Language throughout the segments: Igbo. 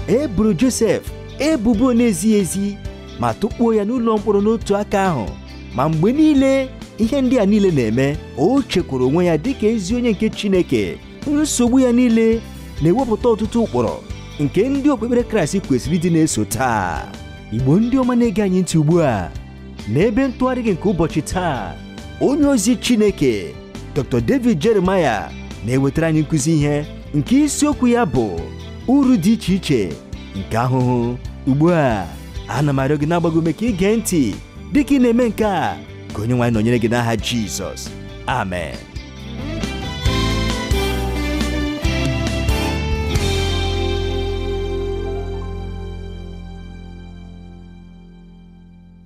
E boro Josef ebubo na-ezighị ezi ma tụkpuo ya n'ụlọ mkpọrọ n'otu aka ahụ. Ma mgbe niile ihe ndị a niile na-eme, o chekwara onwe ya dịka ezi onye nke Chineke. Nsogbu ya niile na-ewepụta ọtụtụ ụkpụrụ nke ndị okpukpere Kraịst kwesịrị ịdị na-eso taa. Igbo ndị ọma na-ege anyị ntị ugbu a, n'ebe ntụgharị gị nke ụbọchị taa, onye ozi Chineke Dr. David Jeremiah na-ewetara anyị nkụzi ihe nke isiokwu ya bụ uru dị iche iche nke ahụhụ. Ugbu a, ana m arịọ gị na-agbaghị ume ka ị gee ntị dịka ị na-eme nke a, ka onye nwaanyị nọnyere gị n'aha Jizọs. Amen.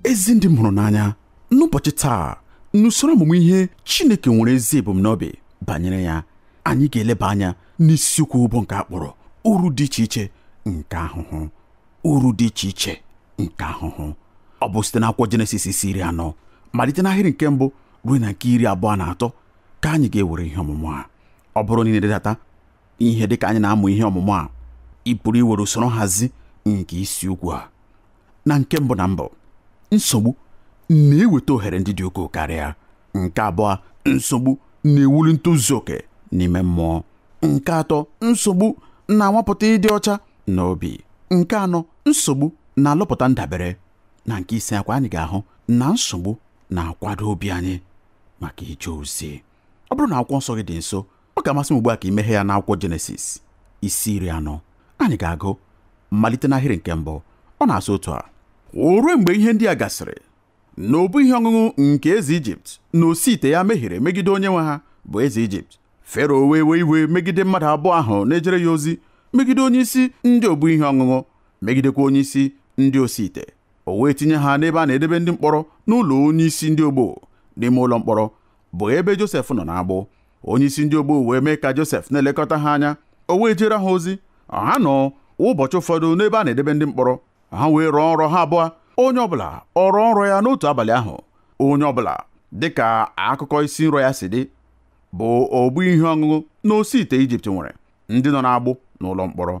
Ezi ndị m hụrụ n'anya, n'ụbọchị taa n'usoro ọmụmụ ihe Chineke nwere ezi ebumnobi banyere ya, anyị ga-eleba anya n'isiokwu bụ nke a kpọrọ uru dị iche iche nke ahụhụ. Uru dị iche iche nke ahụhụ. Ọ bụ site n'akwụkwọ Jenesis isi 40 malite n'ahịrị nke mbụ ruo na nke 23 ka anyị ga-ewere ihe ọmụmụ a. Ọ bụrụ na ị na-ededata ihe dịka anyị na-amụ ihe ọmụmụ a, ị pụrụ iwere usoro nhazi nke isiokwu a. Na nke mbụ na mbụ, nsogbu na-eweta ohere ndị dị ukwuu karịa. Nke abụọ, nsogbu na-ewuli ntozu oke n'ime mmụọ. Nke atọ, nsogbu na-anwapụta ịdị ọcha n'obi. Nke anọ, nsogbu na-alụpụta ndabere. Na nke ise akwa, anyị ga-ahụ na nsogbu na-akwado obi anyị maka ije ozi. Ọ bụrụ na akwụkwọ nsọ gị dị nso, ọ ga-amasị m ugbu a ka ị meghee ya n'akwụkwọ Jenesis isi 40. Anyị ga-agụ malite n'ahịrị nke mbụ. Ọ na-asụ otu a: o ruo mgbe ihe ndị a gasịrị, na obu ihe ọṅụṅụ nke eze Ijipt na osi ite ya mehiere megide onye nwe ha bụ eze Ijipt. Fero wee wee iwe megide mmadụ abụọ ahụ na-ejere ya ozi, megide onye isi ndị obu ihe ọṅụṅụ, megidekwa onye isi ndị osi ite. O wee tinye ha n'ebe a na-edebe ndị mkpọrọ n'ụlọ onye isi ndị ogbo n'ime ụlọ mkpọrọ, bụ ebe Josef nọ n'agbụ. Onye isi ndị ogbo wee mee ka Josef na-elekọta ha anya. O wee jere ha ozi. Ha nọ ụbọchị ụfọdụ n'ebe a na-edebe ndị mkpọrọ. Ha wee rọọ nrọ ha abụọ, onye ọbụla ọ rọọ nrọ ya n'otu abalị ahụ, onye ọbụla dịka akụkọ isi nrọ ya si dị, bụ ogbu ihe ọṅụṅụ na osi ite Ijipt nwere ndị nọ n'agbụ n'ụlọ mkpọrọ.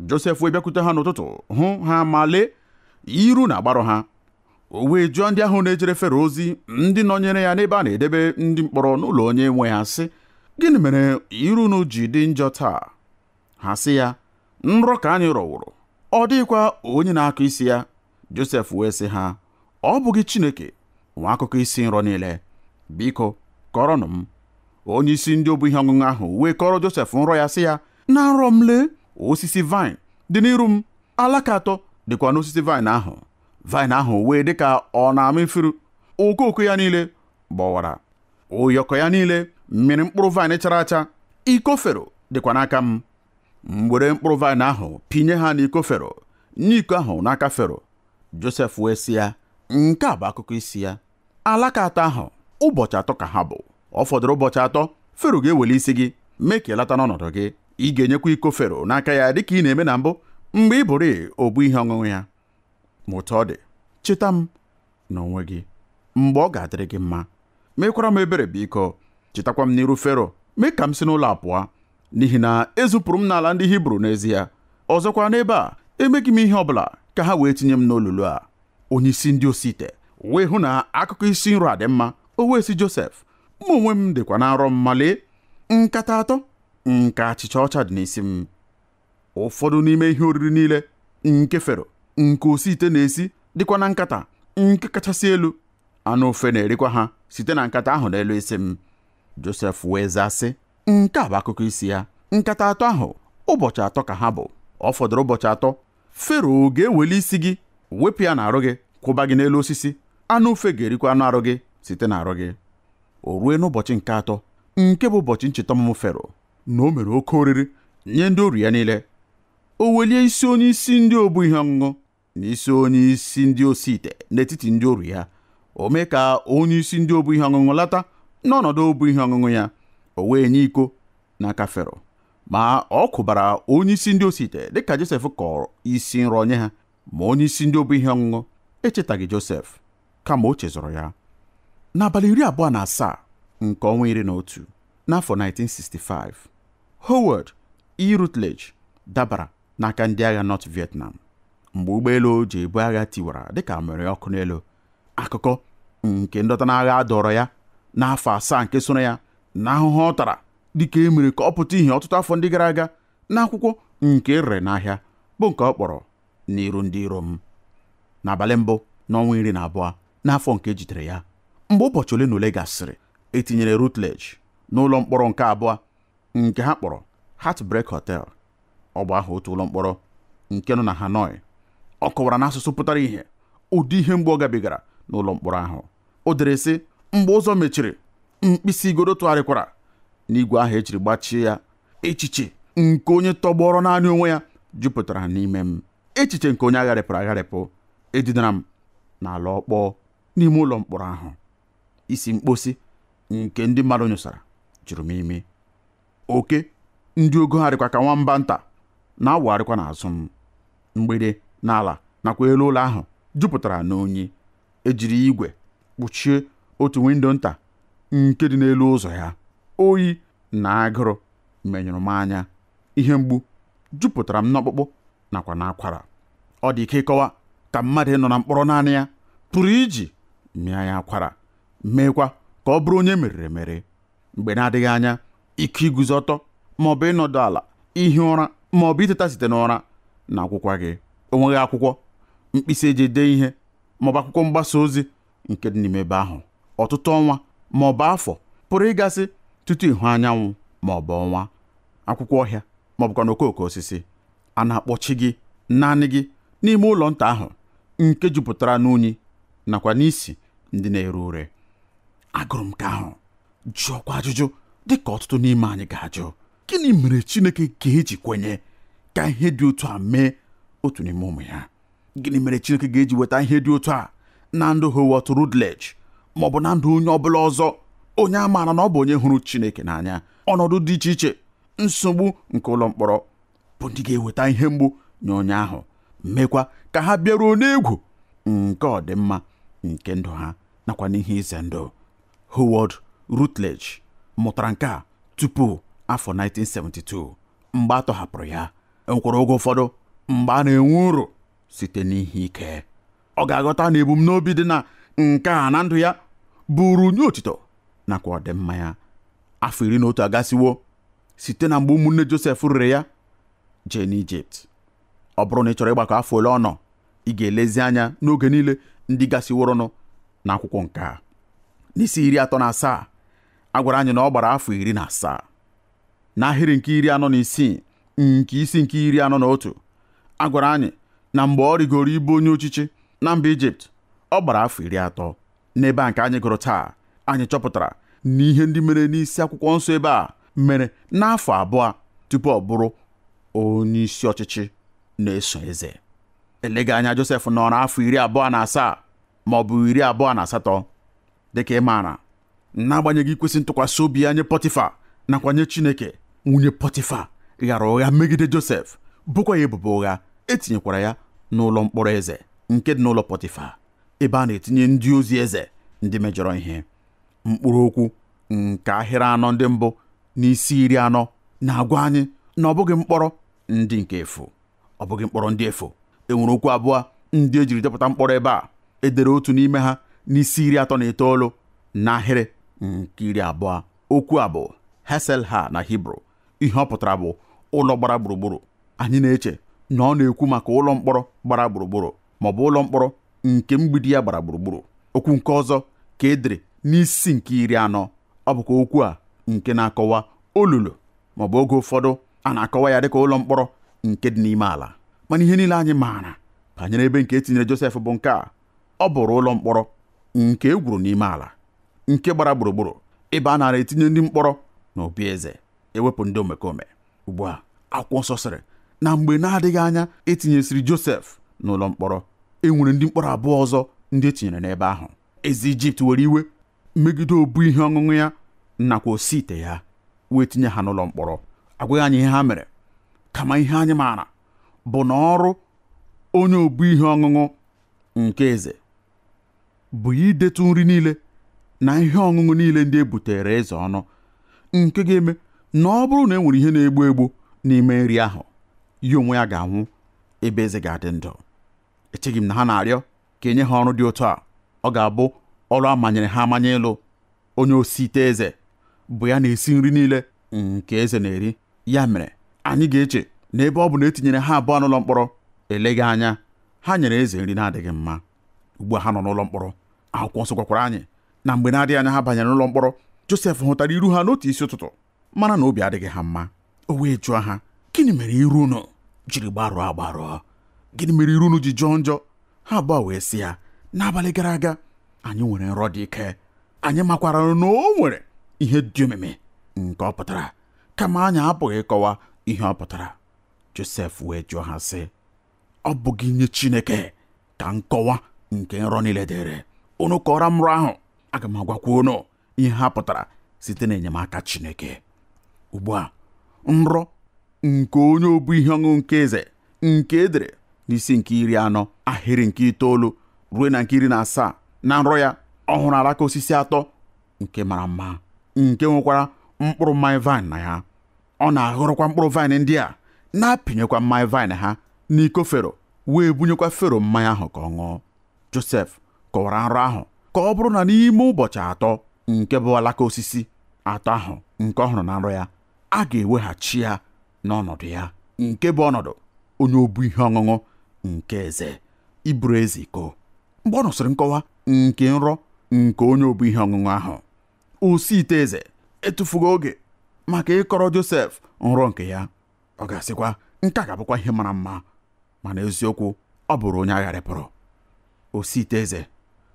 Josef wee bịakwute ha n'ụtụtụ, hụ ha ma lee, iru na-agbarụ ha. O wee jụọ ndị ahụ na-ejere Fero ozi, ndị nọnyere ya n'ebe a na-edebe ndị mkpọrọ n'ụlọ onye nwe ha, sị: gịnị mere iru unu ji dị njọ taa? Ha sị ya: nrọ ka anyị rọwụrụ, ọ dịghịkwa onye na-akụ isi ya. Josef wee sị ha: ọ bụghị Chineke nwe akụkọ isi nrọ niile? Biko kọrọnụ m. Onye isi ndị obu ihe ọṅụṅụ ahụ wee kọrọ Josef nrọ ya, sị ya: na nrọ m, lee, osisi vaịn dị n'iru m, alaka atọ dịkwa n'osisi vaịn ahụ. Vaịn ahụ wee dị ka ọ na-ama ifuru, okooko ya niile gbọwara, ụyọkọ ya niile mmiri mkpụrụ vaịn chara acha. Iko Fero dịkwa n'aka m. M were mkpụrụ vaịn ahụ pinye ha n'iko Fero, nye iko ahụ n'aka Fero. Josef wee sị ya: nke a bụ akụkọ isi ya. Alaka atọ ahụ, ụbọchị atọ ka ha bụ. Ọ fọdụrụ ụbọchị atọ, Fero ga-eweli isi gị mee ka ị lata n'ọnọdụ gị. Ị ga-enyekwa iko Fero n'aka ya dịka ị na-eme na mbụ mgbe ị bụrụ obu ihe ọṅụṅụ ya. Ma otu ọ dị, cheta m n'onwe gị mgbe ọ ga-adịrị gị mma. Mekwara m ebere biko, chetakwa m n'iru Fero, mee ka m si n'ụlọ a pụọ, n'ihi na ezupụrụ m n'ala ndị Hibru n'ezie. Ọzọkwa n'ebe a emeghị m ihe ọbụla ka ha wee tinye m n'olulu a. Onye isi ndị osi ite wee hụ na akụkọ isi nrọ a dị mma. O wee sị Josef: mụ onwe m dịkwa na nrọ m, ma lee, nkata atọ nke achịcha ọcha dị n'isi m. Ụfọdụ n'ime ihe oriri niile nke Fero nke osi ite na-esi dịkwa na nkata nke kachasị elu. Anụ ofe na-erikwa ha site na nkata ahụ n'elu isi m. Josef wee zaa sị: nke a bụ akụkọ isi ya. Nkata atọ ahụ, ụbọchị atọ ka ha bụ. Ọ fọdụrụ ụbọchị atọ, Fero ga-eweli isi gị, wepụ ya n'arụ gị, kwụba gị n'elu osisi. Anụ ufe ga-erikwa anụ arụ gị site n'arụ gị. O rue n'ụbọchị nke atọ, nke bụ ụbọchị ncheta ọmụmụ Fero, na o mere oke oriri nye ndị oru ya niile. O welie isi onye isi ndị obu ihe ọṅụṅụ na isi onye isi ndị osi ite n'etiti ndị oru ya. O mee ka onye isi ndị obu ihe ọṅụṅụ lata n'ọnọdụ obu ihe ọṅụṅụ ya. O wee nye iko n'aka Fero. Ma ọ kwụbara onye isi ndị osi ite dịka Josef kọrọ isi nrọ nye ha. Ma onye isi ndị obu ihe ọṅụṅụ echetaghị Josef, kama o chezọrọ ya. N'abalị 27 nke ọnwa 11 n'afọ 1965, Howard E. Rutledge dabara n'aka ndị agha North Vietnam mgbe ụgbọelu o ji ebu agha tiwara dịka mere ọkụ n'elu. Akụkọ nke ndọta n'agha a dọrọ ya n'afọ 7 nke soro ya na ahụhụ ọ tara dịka e mere ka ọ pụta ìhè ọtụtụ afọ ndị gara aga n'akwụkwọ nke erere n'ahịa bụ nke ọ kpọrọ N'iru Ndị Iro M. N'abalị mbụ n'ọnwa 12 n'afọ nke ejidere ya, mgbe ụbọchị ole na ole gasịrị, etinyere Rutledge n'ụlọ mkpọrọ nke abụọ nke ha kpọrọ Heartbreak Hotel. Ọ bụ aha otu ụlọ mkpọrọ nke nọ na Hanoi. Ọ kọwara n'asụsụ pụtara ìhè ụdị ihe mgbu ọ gabigara n'ụlọ mkpọrọ ahụ. O dere sị, mgbe ụzọ mechiri, mkpịsị igodo tụgharịkwara n'igwe ahụ ejiri gbachie ya. Echiche nke onye tọgbọrọ naanị onwe ya jupụtara n'ime m, echiche nke onye agharịpụrụ agharịpụ. Edinara m n'ala ọkpọọ n'ime ụlọ mkpọrọ ahụ. Isi mkposi nke ndị mmadụ nyụsara jụrụ m imi. Oke ndị ogo ha dịkwa ka nwamba nta na-awagharịkwa n'azụ m. Mgbede n'ala nakwa elu ụlọ ahụ jupụtara n'unyi. Ejiri igwe kpuchie otu windo nta nke dị n'elu ụzọ ya. Oyi na agụrụ menyụrụ m anya. Ihe mgbu jupụtara m n'ọkpụkpụ nakwa n'akwara. Ọ dị ike ịkọwa ka mmadụ nọ na mkpọrọ naanị ya pụrụ iji mịa ya akwara, meekwa ka ọ bụrụ onye meriri emeri. Mgbe na-adịghị anya, ike iguzo ọtọ ma ọ bụ ịnọdụ ala, ihi ụra ma ọ bụ iteta site n'ụra na akwụkwọ gị. O nweghị akwụkwọ, mkpịsị eji ede ihe ma ọ bụ akwụkwọ mgbasa ozi nke dị n'ime ebe ahụ. Ọtụtụ ọnwa ma ọ bụ afọ pụrụ ịgasị tutu ịhụ anyanwụ ma ọ bụ ọnwa, akwụkwọ ọhịa ma ọ bụkwa n'okooko osisi. A na-akpọchi gị naanị gị n'ime ụlọ nta ahụ nke jupụtara n'unyi nakwa n'isi ndị na-ere ure. Agụrụ m ka ahụ jụọkwa ajụjụ dịka ọtụtụ n'ime anyị ga-ajụ: gịnị mere Chineke ga-eji kwenye ka ihe dị otu a mee otu n'ime ụmụ ya? Gịnị mere Chineke ga-eji weta ihe dị otu a na ndụ Howard Rutledge ma ọ bụ na ndụ onye ọbụla ọzọ, onye a maara na ọ bụ onye hụrụ Chineke n'anya? Ọnọdụ dị iche iche, nsogbu nke ụlọ mkpọrọ bụ ndị ga-eweta ihe mgbu nye onye ahụ, mekwa ka ha bịaruo n'egwu nke ọdịmma nke ndụ ha nakwa n'ihe ize ndụ. Howard Rutledge mụtara nke a tupu afọ 1972 mgbe a tọhapụrụ ya. Enwekwara oge ụfọdụ mgbe a na-enwe uru site n'ihe ike. Ọ ga-aghọta na ebumnobi dị na nke a na ndụ ya bụrụ nye otito nakwa ọdịmma ya. Afọ 11 agasiwo site na mgbe ụmụnne Josef rere ya jee n'Ijipt. Ọ bụrụ na ị chọrọ ịgbakọ afọ ole ọ nọ, ị ga-elezi anya n'oge niile ndị gasiworonụ n'akwụkwọ nke a. N'isi 37, a gwara anyị na ọ gbara afọ 17. N'ahịrị nke 46 nke isi nke 41, a gwara anyị na mgbe ọ rigoro ịbụ onye ọchịchị na mba Ijipt, ọ gbara afọ 30. N'ebe a nke anyị gụrụ taa, anyị chọpụtara na ihe ndị mere n'isi akwụkwọ nsọ ebe a mere n'afọ 2 tupu ọ bụrụ onye isi ọchịchị na-eso eze. Eleghị anya Josef nọrọ afọ 27 ma ọ bụ 28. Dịka ị maara, n'agbanyeghị ikwesị ntụkwasị obi ya nye Pọtịfa nakwa nye Chineke, nwunye Pọtịfa ghara ụgha megide Josef, bụkwa ya ebubo ụgha. Etinyekwara ya n'ụlọ mkpọrọ eze nke dị n'ụlọ Pọtịfa, ebe a na-etinye ndị ozi eze ndị mejọrọ ihe. Mkpụrụ okwu nke ahịrị 4 ndị mbụ n'isi 40 na-agwa anyị na ọ bụghị mkpọrọ ndị nke efu. Ọ bụghị mkpọrọ ndị efu. E nwere okwu abụọ ndị ejiri depụta mkpọrọ ebe a. Edere otu n'ime ha n'isi 39 n'ahịrị nke 20. Okwu a bụ Heselha na Hibru. Ihe ọ pụtara bụ ụlọ gbara gburugburu. Anyị na-eche na ọ na-ekwu maka ụlọ mkpọrọ gbara gburugburu ma ọ bụ ụlọ mkpọrọ nke mgbidi ya gbara gburugburu. Okwu nke ọzọ ka edere n'isi nke 40. Ọ bụkwa okwu a nke na-akọwa olulu ma ọ bụ oge ụfọdụ a na-akọwa ya dịka ụlọ mkpọrọ nke dị n'ime ala. Mana ihe niile anyị maara banyere ebe nke etinyere Josef bụ nke a: ọ bụrụ ụlọ mkpọrọ nke e gwuru n'ime ala nke gbara gburugburu, ebe a nara etinye ndị mkpọrọ na obi eze, ewepụ ndị omekome. Ugbu a, akwụkwọ nsọ sịrị na mgbe na-adịghị anya etinyesịrị Josef n'ụlọ mkpọrọ, e nwere ndị mkpọrọ abụọ ọzọ ndị etinyere n'ebe ahụ. Eze Ijipt were iwe megide obu ihe ọṅụṅụ ya nakwa osi ite ya, wee tinye ha n'ụlọ mkpọrọ. Agwaghị anyị ihe ha mere, kama ihe anyị maara bụ na ọrụ onye obu ihe ọṅụṅụ nke eze bụ idetu nri niile na ihe ọṅụṅụ niile ndị e butere eze ọnụ, nke ga-eme na ọ bụrụ na e nwere ihe na-egbu egbu n'ime nri ahụ, Ya onwe ya ga-anwụ ebe eze ga-adị ndụ. Echeghị m na ha na-arịọ ka enye ha ọrụ dị otu a. Ọ ga-abụ ọrụ amanyere ha amanye ịlụ. Onye osi ite eze bụ ya na-esi nri niile nke eze na-eri. Ya mere anyị ga-eche na ebe ọ bụ na etinyere ha abụọ n'ụlọ mkpọrọ, eleghị anya ha nyere eze nri na-adịghị mma. Ugbu a ha nọ n'ụlọ mkpọrọ. Akwụkwọ nsọ gwakwara anyị na mgbe na-adịghị anya ha banyere n'ụlọ mkpọrọ, Josef hụtara iru ha n'otu isi ụtụtụ, mara na obi adịghị ha mma. O wee jụọ ha, gịnị mere iru unu jiri gbarụọ agbarụọ? Gịnị mere iru unu ji jọọ njọ? Ha abụọ wee sị ya, n'abalị gara aga anyị nwere nrọ dị ike, anyị makwara na o nwere ihe dị omimi nke ọ pụtara, kama anyị apụghị ịkọwa ihe ọ pụtara. Josef wee jụọ ha sị, ọ bụghị nye Chineke ka nkọwa nke nrọ niile dịrị? Unu kọrọ m nrọ ahụ, aga m agwakwa unu ihe ha pụtara site n'enyemaka Chineke. Ugbu a, nrọ nke onye obu ihe ọṅụṅụ nke eze nke edere n'isi nke 40 ahịrị nke 9 ruo na nke 17, na nrọ ya ọ hụrụ alaka osisi atọ nke mara mma, nke nwekwara mkpụrụ mmanya vaịn na ya. Ọ na-aghọrọkwa mkpụrụ vaịn ndị a, na-apịnyekwa mmanya vaịn ha n'iko Fero, wee bunyekwa Fero mmanya ahụ ka ọ ṅụọ. Josef kọwara nrọ ahụ ka ọ bụrụ na n'ime ụbọchị atọ nke bụ alaka osisi atọ ahụ nke ọ hụrụ na nrọ ya, a ga-eweghachi ya n'ọnọdụ ya, nke bụ ọnọdụ onye obu ihe ọṅụṅụ nke eze, iburu eze iko. Mgbe ọ nụsịrị nkọwa nke nrọ nke onye obu ihe ọṅụṅụ ahụ, osi ite eze etufughị oge maka ịkọrọ Josef nrọ nke ya. Ọ ga-asịkwa nke a ga-abụkwa ihe mara mma, mana eziokwu ọ bụrụ onye agharịpụrụ. Osi ite eze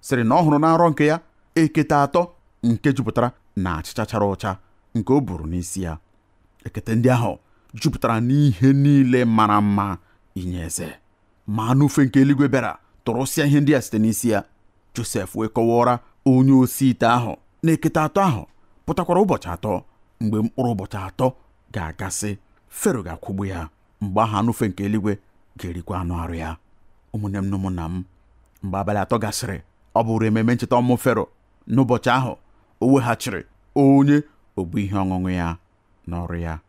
sịrị na ọ hụrụ na nrọ nke ya ekete atọ nke jupụtara na achịcha chara ụcha nke o buru n'isi ya. Ekete ndị ahụ jupụtara n'ihe niile mara mma inye eze, ma anụ ufe nke eluigwe bịara tụrụsịa ihe ndị a site n'isi ya. Josef wee kọwara onye osi ite ahụ na ekete atọ ahụ pụtakwara ụbọchị atọ. Mgbe mkpụrụ ụbọchị atọ ga-agasị, Fero ga-akwụgbu ya. Mgbe ahụ anụ ufe nke eluigwe ga-erikwa anụ arụ ya. Ụmụnne m na ụmụnna m, mgbe abalị atọ gasịrị, ọ bụrụ ememe ncheta ọmụmụ Fero. N'ụbọchị ahụ o weghachiri onye obu ihe ọṅụṅụ ya n'ọrụ ya,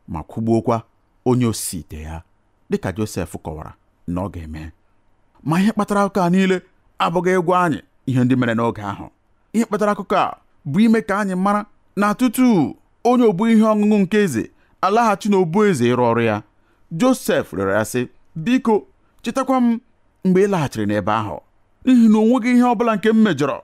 ma kwụgbuokwa onye osi ite ya, dịka Josef kọwara na ọ ga-eme. Ma ihe kpatara akụkọ a niile abụghị ịgwa anyị ihe ndị mere n'oge ahụ. Ihe kpatara akụkọ a bụ ime ka anyị mara na tutu onye obu ihe ọṅụṅụ nke eze alaghachi n'obu eze ịrụ ọrụ ya, Josef rịọrọ ya sị, biko chetakwa m mgbe ị laghachiri n'ebe ahụ, n'ihi na o nweghị ihe ọbụla nke m mejọrọ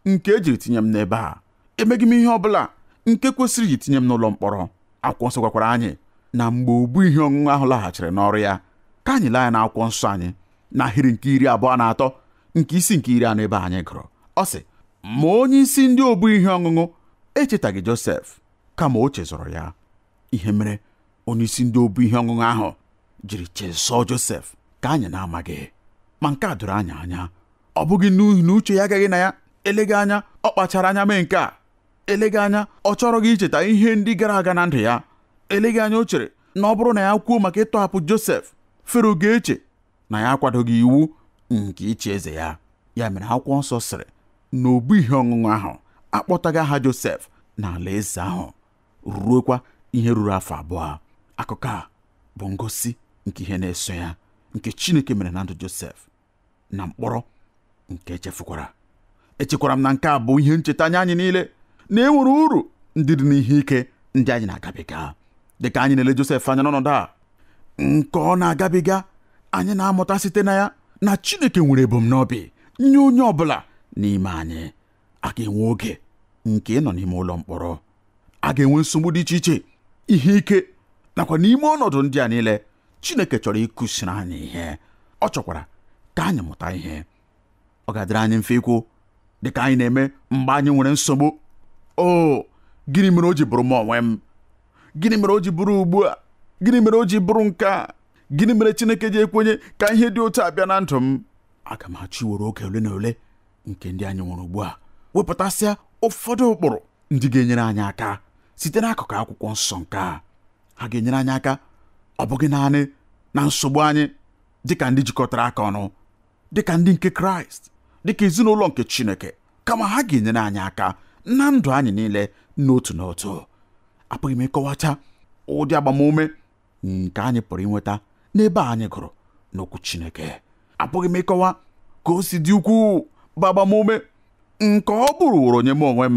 nke ejiri tinye m n'ebe a. Emeghị m ihe ọbụla nke kwesịrị iji tinye m n'ụlọ mkpọrọ. Akwụkwọ nsọ gwakwara anyị na mgbe obu ihe ọṅụṅụ ahụ laghachiri n'ọrụ ya, ka anyị lee anya n'akwụkwọ nsọ anyị n'ahịrị nke 23 nke isi nke 40 ebe anyị gụrụ. Ọ sị, ma onye isi ndị obu ihe ọṅụṅụ echetaghị Josef, kama o chezọrọ ya. Ihe mere onye isi ndị obu ihe ọṅụṅụ ahụ jiri chezọọ Josef ka anyị na-amaghị, ma nke a doro anyị anya. Ọ bụghị n'ihi na uche ya agaghị na ya. Eleghị anya ọ kpachara anya mee nke a. Eleghị anya ọ chọrọghị icheta ihe ndị gara aga na ndụ ya. Eleghị anya o chere na ọ bụrụ na ya kwuo maka ịtọhapụ Josef, Fero ga-eche na ya akwadoghị iwu nke ịchị eze ya. Ya mere akwụkwọ nsọ sịrị na obu ihe ọṅụṅụ ahụ akpọtaghị aha Josef n'ala eze ahụ ruokwa ihe ruru afọ 2. Akụkọ a bụ ngosi nke ihe na-eso ya nke Chineke mere na ndụ Josef na mkpọrọ nke echefukwara. Echekwara m na nke a bụ ihe ncheta anya anyị niile na e nwere uru ndị dị n'ihe ike ndị anyị na-agabiga. Dịka anyị na-ele Josef anya n'ọnọdụ a nke ọ na-agabiga, anyị na-amụta site na ya na Chineke nwere ebumnobi nye onye ọbụla n'ime anyị. A ga-enwe oge nke ịnọ n'ime ụlọ mkpọrọ, a ga-enwe nsogbu dị iche iche, ihe ike, nakwa n'ime ọnọdụ ndị a niile Chineke chọrọ ịkụziri anyị ihe. Ọ chọkwara ka anyị mụta ihe. Ọ ga-adịrị anyị mfe ikwu dịka anyị na-eme mgbe anyị nwere nsogbu, o gịnị mere o ji bụrụ m onwe m? Gịnị mere o ji bụrụ ugbu a? Gịnị mere o ji bụrụ nke a? Gịnị mere Chineke ji ekwenye ka ihe dị otu a bịa na ndụ m? Aga m achọ iwere oge ole na ole nke ndị anyị nwere ugbu a wepụtasịa ụfọdụ ụkpụrụ ndị ga-enyere anyị aka site n'akụkụ akwụkwọ nsọ nke a. Ha ga-enyere anyị aka ọ bụghị naanị na nsogbu anyị dịka ndị jikọtara aka ọnụ, dịka ndị nke Kraịst, dịka ezinụlọ nke Chineke, kama ha ga-enyere anyị aka na ndụ anyị niile n'otu n'otu. Apụghị m ịkọwacha ụdị agbamume nke anyị pụrụ inweta N'ebe a anyị gụrụ n'okwu Chineke, apụghị m ịkọwa ka o si dị ukwuu bụ agbamume nke ọ bụrụworo nye m onwe m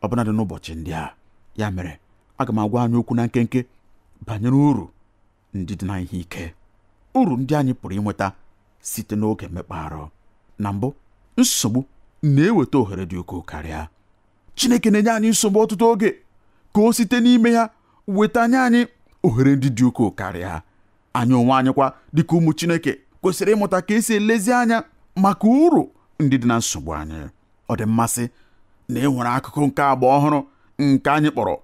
ọbụnadị n'ụbọchị ndị a. Ya mere aga m agwa anyị okwu na nkenke banyere uru ndị dị na ihe ike, uru ndị anyị pụrụ inweta site n'oge mmekpa arụ. Na mbụ, nsogbu na-eweta ohere dị ukwuu karịa. Chineke na-enye anyị nsogbu ọtụtụ oge ka o site n'ime ya weta nye anyị ohere ndị dị ukwuu karịa. Anyị onwe anyị kwa dịka ụmụ Chineke kwesịrị ịmụta ka esi elezi anya maka uru ndị dị na nsogbu anyị. Ọ dị mmasị na e nwere akụkụ nke agba ọhụrụ nke anyị kpọrọ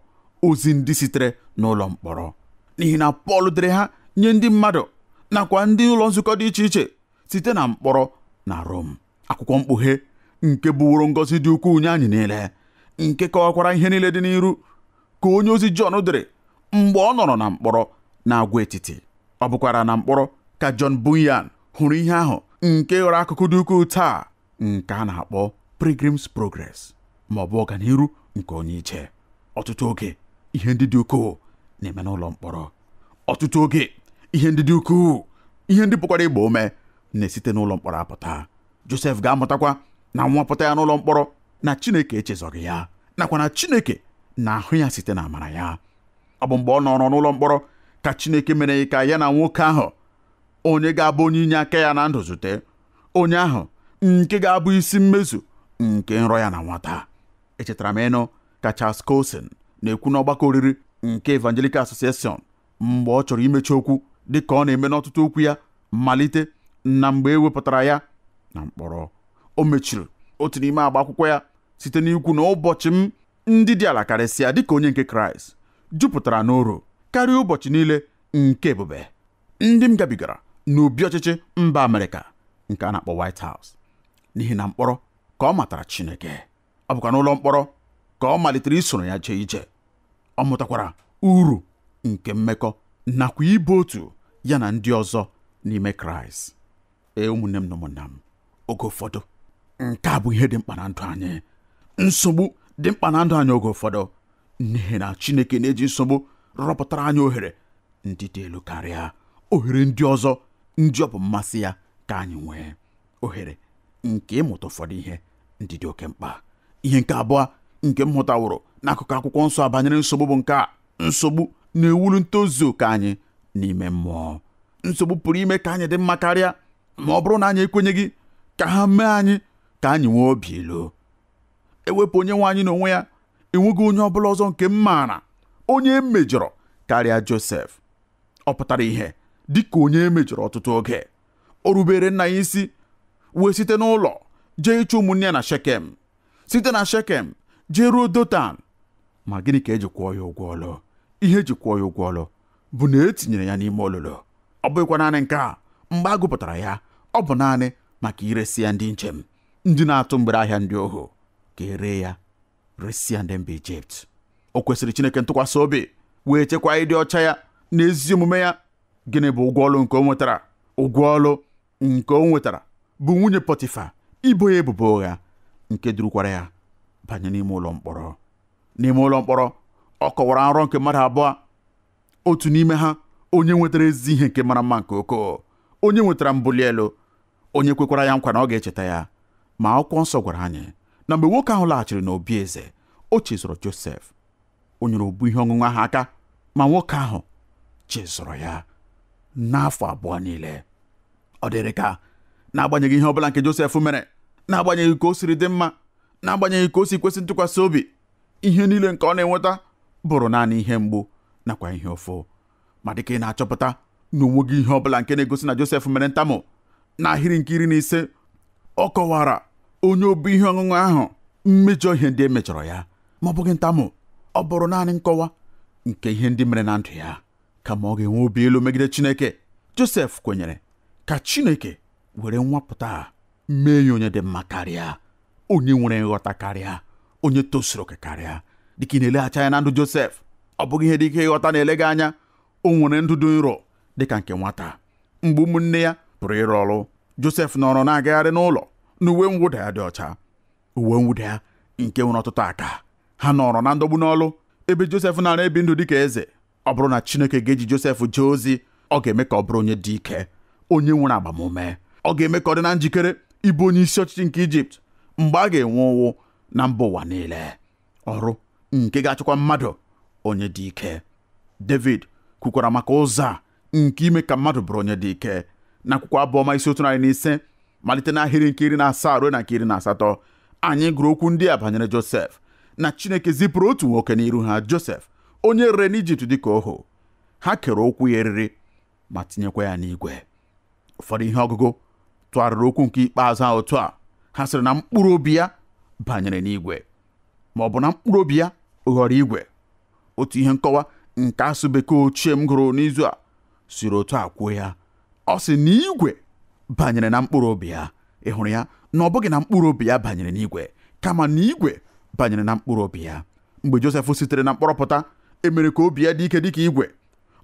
ozi ndị sitere n'ụlọ mkpọrọ, n'ihi na Pọl dere ha nye ndị mmadụ nakwa ndị ụlọ nzukọ dị iche iche site na mkpọrọ na Rom. Akwụkwọ mkpughe nke bụworo ngọzi dị ukwuu nye anyị niile, nke kọwakwara ihe niile dị n'iru, ka onye ozi Jọn dere mgbe ọ nọrọ na mkpọrọ na agwa etiti. Ọ bụkwara na mkpọrọ ka John Bunyan hụrụ ihe ahụ nke ghọrọ akụkụ dị ukwuu taa nke a na-akpọ Pilgrim's Progress, ma ọ bụ ọganiru nke onye ije. Ọtụtụ oge ihe ndị dị ukwuu na-eme n'ụlọ mkpọrọ. Ọtụtụ oge ihe ndị dị ukwuu, ihe ndị pụkwara ịgba ume na-esite n'ụlọ mkpọrọ apụta. Josef ga-amụtakwa na nwapụta ya n'ụlọ mkpọrọ na Chineke echezọghị ya, nakwa na Chineke na-ahụ ya site na amara ya. Ọ bụ mgbe ọ nọrọ n'ụlọ mkpọrọ ka Chineke mere ka ya na nwoke ahụ onye ga-abụ onye inye aka ya na ndụ zute, onye ahụ nke ga-abụ isi mmezu nke nrọ ya na nwata. Echetara m ịnụ ka Charles Colson na-ekwu n'ọgbakọ oriri nke Evangelical Association mgbe ọ chọrọ imechi okwu dị ka ọ na-eme n'ọtụtụ okwu ya malite na mgbe e wepụtara ya na mkpọrọ. O mechiri otu n'ime agba akwụkwọ ya site n'ikwu na ụbọchị m ndị dị ala karịsịa dịka onye nke Kraịst jupụtara n'uru karịa ụbọchị niile nke ebube ndị m gabigara n'obi ọchịchị mba Amerịka nke a na-akpọ White House. N'ihi na mkpọrọ ka ọ matara Chineke, ọ bụkwa n'ụlọ mkpọrọ ka ọ malitere isoro ya jee ije. Ọ mụtakwara uru nke mmekọ nakwa ịbụ otu ya na ndị ọzọ n'ime Kraịst. Ee, ụmụnne m na ụmụnna m, oge ụfọdụ nke a bụ ihe dị mkpa na ndụ anyị. Nsogbu dị mkpa na ndụ anyị oge ụfọdụ, n'ihi na Chineke na-eji nsogbu rọpụtara anyị ohere ndị dị elu karịa ohere ndị ọzọ ndị ọ bụ mmasị ya ka anyị nwee, ohere nke ịmụta ụfọdụ ihe ndị dị oke mkpa. Ihe nke abụọ nke m hụtaworo n'akụkụ akwụkwọ nsọ banyere nsogbu bụ nke a: nsogbu na-ewuli ntozu oke anyị n'ime mmụọ. Nsogbu pụrụ ime ka anyị dị mma karịa ma ọ bụrụ na anyị ekwenyeghị ka ha mee anyị ka anyị nwee obi ilu. Ewepụ onye nwe anyị n'onwe ya, enweghị onye ọbụla ọzọ nke m maara onye emejọrọ karịa Josef. Ọ pụtara ihe dịka onye emejọrọ ọtụtụ oge. O rubere nna ya isi wee site n'ụlọ jee ịchụ ụmụnne ya na Shekem, site na Shekem jee ruo Dotan. Ma gịnị ka eji kwụọ ya ụgwọ ọlụ? Ihe eji kwụọ ya ụgwọ ọlụ bụ na e tinyere ya n'ime olulu. Ọ bụghịkwa naanị nke a, mgbe a gụpụtara ya, ọ bụ naanị maka iresi ya ndị njem, ndị na-atụ mgbere ahịa ndị ohu, ka e ree ya resi ya ndị mba Ijipt. O kwesịrị Chineke ntụkwasị obi wee chekwaa ịdị ọcha ya na ezi omume ya. Gịnị bụ ụgwọ ọlụ nke o nwetara? Ụgwọ ọlụ nke o nwetara bụ nwunye Pọtịfa ibo ya ebubo ụgha nke durukwara ya banye n'ime ụlọ mkpọrọ. N'ime ụlọ mkpọrọ, ọ kọwara nrọ nke mmadụ abụọ, otu n'ime ha onye nwetara ezi ihe nke mara mma nke ukwuu, onye nwetara mbuli elu, onye kwekwara ya nkwa na ọ ga-echeta ya. Ma akwụkwọ nsọ gwara anyị na mgbe nwoke ahụ laghachiri n'obi eze, o chezọrọ Josef. O nyere obu ihe ọṅụṅụ ahụ aka, ma nwoke ahụ chezọrọ ya n'afọ abụọ niile. Ọ dịrị ka n'agbanyeghị ihe ọbụla nke Josef mere, n'agbanyeghị ka o siri dị mma, n'agbanyeghị ka o si kwesị ntụkwasị obi, ihe niile nke ọ na-enweta bụrụ naanị ihe mgbu nakwa ihe ụfụ. Ma dịka ị na-achọpụta na onweghị ihe ọbụla nke na-egosi na Josef mere ntamụ, n'ahịrị nke 15 ọ kọwara onye obu ihe ọṅụṅụ ahụ mmejọ ihe ndị e mejọrọ ya, ma ọ bụghị ntamụ, ọ bụrụ naanị nkọwa nke ihe ndị mere na ndụ ya. Kama ọ ga-enwe obi elu megide Chineke, Josef kwenyere ka Chineke were nwapụta mee ya onye dị mma karịa, onye nwere nghọta karịa, onye tosuru oke karịa. Dịka ị na-eleghachi anya na ndụ Josef, ọ bụghị ihe dị ike ịghọta na-ele gị anya. O nwere ndụ dị nro dịka nke nwata. Mgbe ụmụnne ya pụrụ ịrụ ọrụ, Josef nọrọ na-agagharị n'ụlọ n'uwe mwụda ya dị ọcha, uwe mwụda ya nke nwere ọtụtụ aka. Ha nọrọ na ndọgbu n'ọlụ ebe Josef nara ebi ndụ dịka eze. Ọ bụrụ na Chineke ga-eji Josef jee ozi Ọ ga-eme ka ọ bụrụ onye dị ike, onye nwere agbamume. Ọ ga-eme ka ọ dị na njikere ịbụ onye isi ọchịchị nke Ijipt mgbe a ga-enwe ụnwụ na mba ụwa niile. Ọrụ nke ga-achịkwa mmadụ onye dị ike. David kwukwara maka ụzọ a nke ime ka mmadụ bụrụ onye dị ike n'akwụkwọ Abụ Ọma isi 105 malite n'ahịrị nke 17 ruo na nke 18. Anyị gụrụ okwu ndị a banyere Josef, na Chineke zipụrụ otu nwoke n'iru ha, Josef, onye rere n'Ijipt dịka ohu. Ha kere okwu ya eriri ma tinyekwa ya n'igwe. Ụfọdụ ihe ọgụgụ tụgharịrị okwu nke ikpeazụ ahụ otu a. Ha sịrị na mkpụrụ obi ya banyere n'igwe, ma ọ bụ na mkpụrụ obi ya ghọrọ igwe. Otu ihe nkọwa nke asụ bekee ochie m gụrụ n'izu a siri otu a kwuo ya. Ọ sị na igwe banyere na mkpụrụ obi ya. Ị hụrụ ya na ọ bụghị na mkpụrụ obi ya banyere n'igwe, kama na igwe banyere na mkpụrụ obi ya. Mgbe Josef sitere na mkpọrọ pụta, e mere ka obi ya dị ike dịka igwe.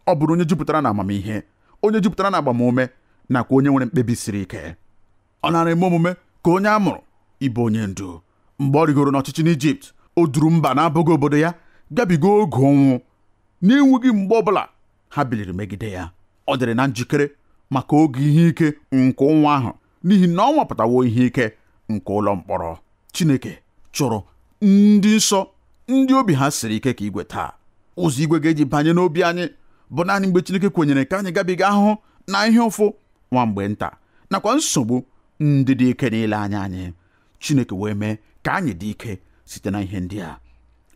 Ọ bụrụ onye jupụtara na amamihe, onye jupụtara na agbamume, nakwa onye nwere mkpebi siri ike. Ọ nara eme omume ka onye a mụrụ ịbụ onye ndu. Mgbe ọ rigoro n'ọchịchị n'Ijipt, o duru mba na-abụghị obodo ya gabiga oge ụnwụ na-enweghị mgbe ọbụla ha biliri megide ya. Ọ dịrị na njikere maka oge ihe ike nke ụnwụ ahụ, n'ihi na ọ nwapụtawo ihe ike nke ụlọ mkpọrọ. Chineke chọrọ ndị nsọ, ndị obi ha siri ike ka igwe taa. Ụzọ igwe ga-eji banye n'obi anyị bụ naanị mgbe Chineke kwenyere ka anyị gabiga ahụhụ na ihe ụfụ nwa mgbe nta, nakwa nsogbu ndị dị ike niile anya anyị. Chineke wee mee ka anyị dị ike site na ihe ndị a.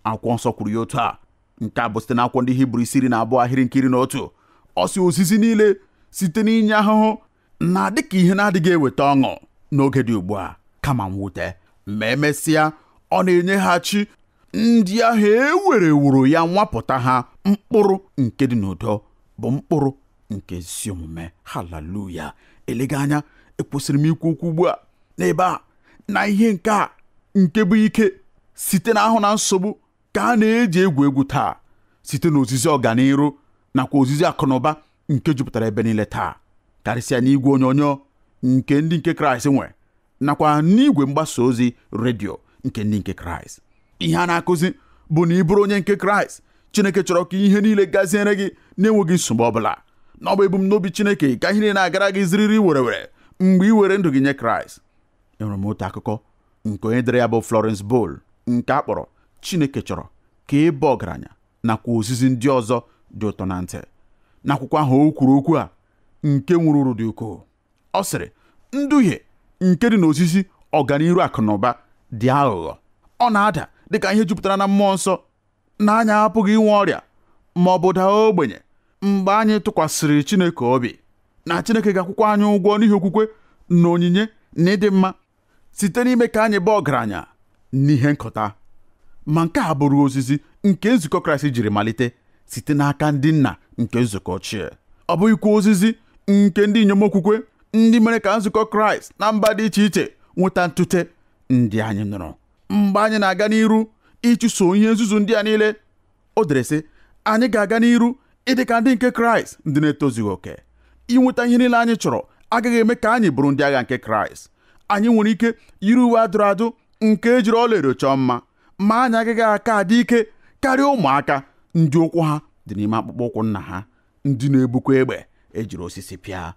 Akwụkwọ nsọ kwuru ya otu a. Nke a bụ site n'akwụkwọ ndị Hibru isi 12 ahịrị nke 11. Ọ sị ozizi niile site n'inye ahụhụ na dịka ihe na-adịghị eweta ọṅụ n'oge dị ugbu a, kama mwute, ma emesịa ọ na-enyeghachi ndị ahụ e were wuru ya nwapụta ha mkpụrụ nke dị n'udo, bụ mkpụrụ nke ezi omume. Haleluya! Elega anya ekwesịrị m ikwu okwu ugbu a n'ebe a na ihe nke a nke bụ ike site n'ahụ na nsogbu ka a na-eji egwu egwu taa, site n'ozizi ọganiru nakwa ozizi akụnụba nke jupụtara ebe niile taa, karịsịa n'igwe onyonyo nke ndị nke Kraịst nwe nakwa n'igwe mgbasa ozi redio nke ndị nke Kraịst. Ihe a na-akụzi bụ na ị bụrụ onye nke Kraịst, Chineke chọrọ ka ihe niile gaziere gị na-enweghị nsogbu ọbụla. Na ọ bụ ebumnobi Chineke ka ihe niile na-agara gị ziriri were were mgbe ị were ndụ gị nye Kraịst. Enwere m otu akụkọ nke onye dere ya bụ Florence Bowl, nke a kpọrọ Chineke chọrọ ka ị bụ ọgaranya nakwa ozizi ndị ọzọ dị ụtọ na ntị. N'akwụkwọ ahụ o kwuru okwu a nke nwere uru dị ukwuu. Ọ sịrị, nduhie nke dị n'ozizi ọganiru akụ na ụba dị aghụghọ. Ọ na-ada dịka ihe jupụtara na mmụọ nsọ, na anyị apụghị inwe ọrịa ma ọ bụ daa ogbenye mgbe anyị tụkwasịrị Chineke obi, na Chineke ga-akwụkwọ anyị ụgwọ n'ihi okwukwe na onyinye na ịdị mma site n'ime ka anyị bụ ọgaranya n'ihe nkọta. Ma nke a bụrụ ozizi nke nzukọ Kraịst jiri malite site n'aka ndị nna nke nzukọ ochie. Ọ bụghịkwa ozizi nke ndị inyom okwukwe ndị mere ka nzukọ Kraịst na mba dị iche iche nweta ntute ndị anyị nụrụ. Mgbe anyị na-aga n'iru ịchụso ihe nzuzu ndị a niile, o dere sị, anyị ga-aga n'iru ịdị ka ndị nke Kraịst ndị na-etozughị oke. Inweta ihe niile anyị chọrọ agaghị eme ka anyị bụrụ ndị agha nke Kraịst. Anyị nwere ike yiri uwe adụrụ adụ nke ejiri ọlaedo chọọ mma, ma anyị agaghị aka adị ike karịa ụmụaka ndị ụkwụ ha dị n'ime akpụkpọ ụkwụ nna ha, ndị na-ebukwa egbe ejiri osisi pịa.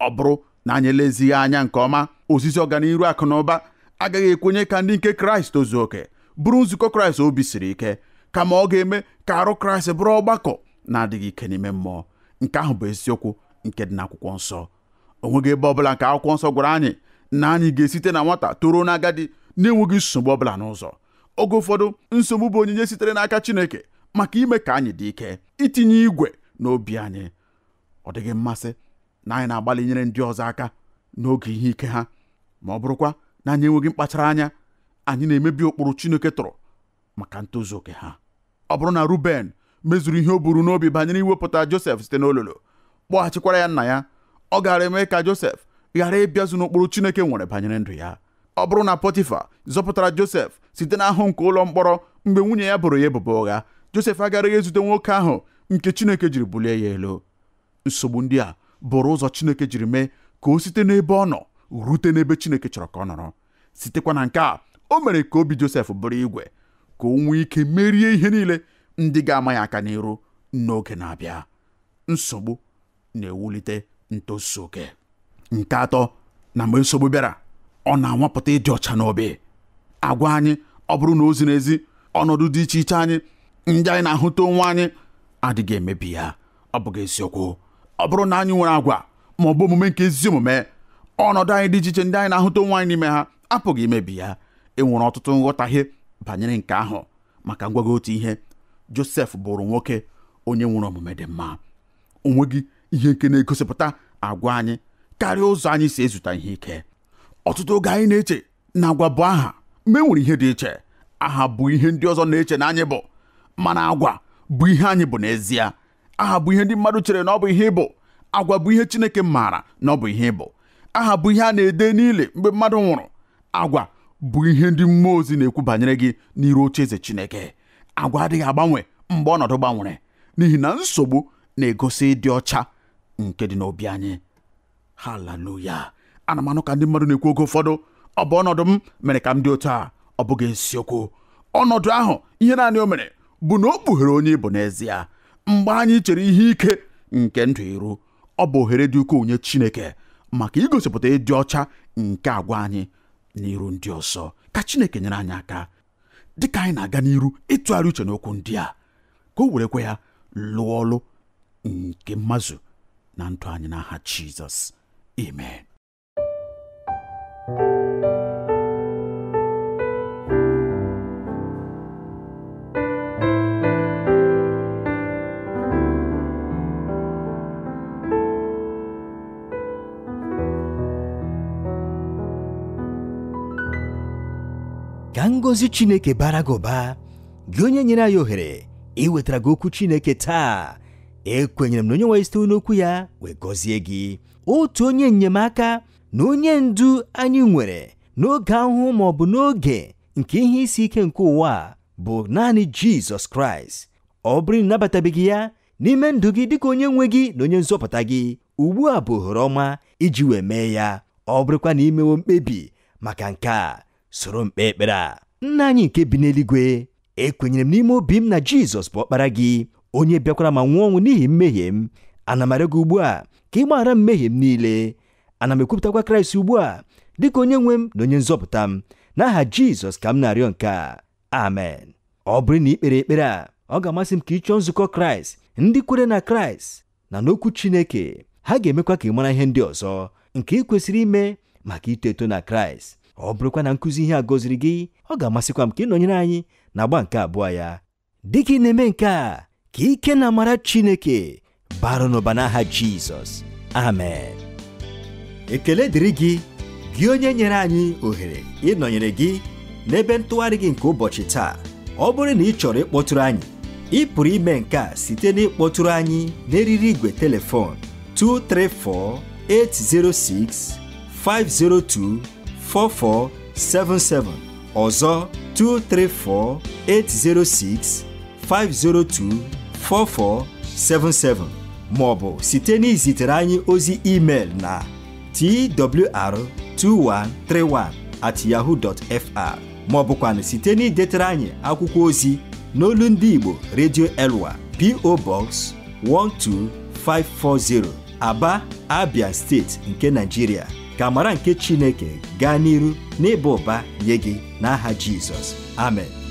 Ọ bụrụ na anyị elezighị anya nke ọma, ozizi ọganiru akụ na ụba agaghị ekwenye ka ndị nke Kraịst tozuo oke bụrụ nzukọ Kraịst obi siri ike, kama ọ ga-eme ka arụ Kraịst bụrụ ọgbakọ na-adịghị ike n'ime mmụọ. Nke ahụ bụ eziokwu nke dị n'akwụkwọ nsọ. O nweghị ebe ọbụla nke akwụkwọ nsọ gwara anyị na anyị ga-esite na nwata toruo n'agadi na-enweghị nsogbu ọbụla n'ụzọ. Oge ụfọdụ nsogbu bụ onyinye sitere n'aka Chineke maka ime ka anyị dị ike, itinye igwe n'obi anyị. Ọ dịghị mmasị na anyị na-agbalị nyere ndị ọzọ aka n'oge ihe ike ha, ma ọ bụrụkwa na anyị enweghị mkpachara anya, anyị na-emebi ụkpụrụ Chineke tụrụ maka ntozu oke ha. Ọ bụrụ na Ruben mezuru ihe o buru n'obi banyere iwepụta Josef site n'olulu, kpọghachikwara ya nna ya, ọ gara eme ka Josef ghara ịbịazu n'ụkpụrụ Chineke nwere banyere ndụ ya. Ọ bụrụ na Pọtifa zọpụtara Josef site n'ahụ nke ụlọ mkpọrọ mgbe nwunye ya boro ya ebubo ụgha, Josef agaraghị ezute nwoke ahụ nke Chineke jiri bulie ya elu. Nsogbu ndị a bụrụ ụzọ Chineke jiri mee ka o site n'ebe ọ nọ rute n'ebe Chineke chọrọ ka ọ nọrọ. Sitekwa na nke a, o mere ka obi Josef bụrụ igwe, ka o nwee ike merie ihe niile ndị ga-ama ya aka n'iru n'oge na-abịa. Nsogbu na-ewulite ntozu oke. Nke atọ, na mgbe nsogbu bịara, ọ na-anwapụta ịdị ọcha n'obi. Agwa anyị, ọ bụrụ na o ziri ezi, ọnọdụ dị iche iche anyị ndị anyị na-ahụta onwe anyị adịghị emebi ya. Ọ bụghị eziokwu. Ọ bụrụ na anyị nwere agwa ma ọ bụ omume nke ezi omume, ọnọdụ anyị dị iche iche ndị anyị na-ahụta onwe anyị n'ime ha apụghị imebi ya. E nwere ọtụtụ nghọtahie banyere nke ahụ. Maka ngwa gị otu ihe, Josef bụrụ nwoke onye nwere omume dị mma. O nweghị ihe nke na-egosipụta agwa anyị karịa ụzọ anyị si ezute ihe ike. Ọtụtụ oge anyị na-eche na agwa bụ aha, ma e nwere ihe dị iche. Aha bụ ihe ndị ọzọ na-eche na anyị bụ, mana agwa bụ ihe anyị bụ n'ezie. Aha bụ ihe ndị mmadụ chere na ọ bụ ihe ịbụ. Agwa bụ ihe Chineke maara na ọ bụ ihe ịbụ. Aha bụ ihe a na-ede niile mgbe mmadụ nwụrụ. Agwa bụ ihe ndị mmụọ ozi na-ekwu banyere gị n'iru oche eze Chineke. Agwa adịghị agbanwe mgbe ọnọdụ gbanwere, n'ihi na nsogbu na-egosi ịdị ọcha nke dị n'obi anyị. Haleluya! Ana m anụ ka ndị mmadụ na-ekwu oge ụfọdụ, ọ bụ ọnọdụ m mere ka m dị otu a. Ọ bụghị eziokwu. Ọnọdụ ahụ, ihe naanị o mere bụ na o kpughere onye ị bụ n'ezie. Mgbe anyị chere ihe ike nke ndụ iru, ọ bụ ohere dị ukwuu nye Chineke maka igosipụta ịdị ọcha nke agwa anyị n'iru ndị ọzọ. Ka Chineke nyere anyị aka dịka anyị na-aga n'iru ịtụgharị uche n'okwu ndị a, ka o werekwa ya lụọ ọlụ nke mmazụ na ndụ anyị n'aha Jizọs. Amen. Ka ngọzi Chineke bara gị ụba, gị onye nyere anyị ohere iwetara gị okwu Chineke taa. Ekwenyere m na onye nwe site n'okwu ya wee gọzie gị. Otu onye enyemaka na onye ndu anyị nwere n'oge ahụhụ ma ọ bụ n'oge nke ihe isi ike nke ụwa bụ naanị Jizọs Kraịst. Ọ bụrụ na ịnabatabeghị ya n'ime ndụ gị dịka onye nwe gị na onye nzọpụta gị, ugbu a bụ ohere ọma iji wee mee ya. Ọ bụrụkwa na imewo mkpebi maka nke a, soro mkpe ekpere a. Nna anyị nke bi n'eluigwe, ekwenyere m n'ime obi m na Jizọs bụ ọkpara gị, onye bịakwara ma nwụọ ọnwụ n'ihi mmehie m. Ana m arịọ gị ugbu a ka ị gbaghara mmehie m niile. Ana m ekwupụtakwa Kraịst ugbu a dịka onye nwe m na onye nzọpụta m. N'aha Jizọs ka m na-arịọ nke a, amen. Ọ bụrụ na ị kpere ekpere a, ọ ga-amasị m ka ị chọọ nzukọ Kraịst, ndị kwere na Kraịst na n'okwu Chineke. Ha ga-emekwa ka ị mara ihe ndị ọzọ nke ị kwesịrị ime maka ito eto na Kraịst. Ọ bụrụkwa na nkụzi ihe a gọziri gị, ọ ga-amasịkwa m ka ị nọnyere anyị na agba nke abụọ ya. Dịka ị na-eme nke a, ka ike na amara Chineke bara n'ụba n'aha Jizọs. Amen. Ekele dịrị gị, gị onye nyere anyị ohere ịnọnyere gị n'ebe ntụgharị gị nke ụbọchị taa. Ọ bụrụ na ị chọrọ ịkpọtụrụ anyị, ị pụrụ ime nke a site n'ịkpọtụrụ anyị n'eriri igwe telefon 234 806 502 4477, ọzọ 234 806 502 4477, ma ọ bụ site n'izitere anyị ozi email na twr2131@yahoo.fr, ma ọ bụkwanụ site n'idetere anyị akwụkwọ ozi n'olu ndị Igbo Radio Elwa, P.O. Box 12540, Aba, Abia Steeti nke Nigeria. Ka amara nke Chineke gaa n'iru n'ịba ụba nye gị n'aha Jizọs. Amen.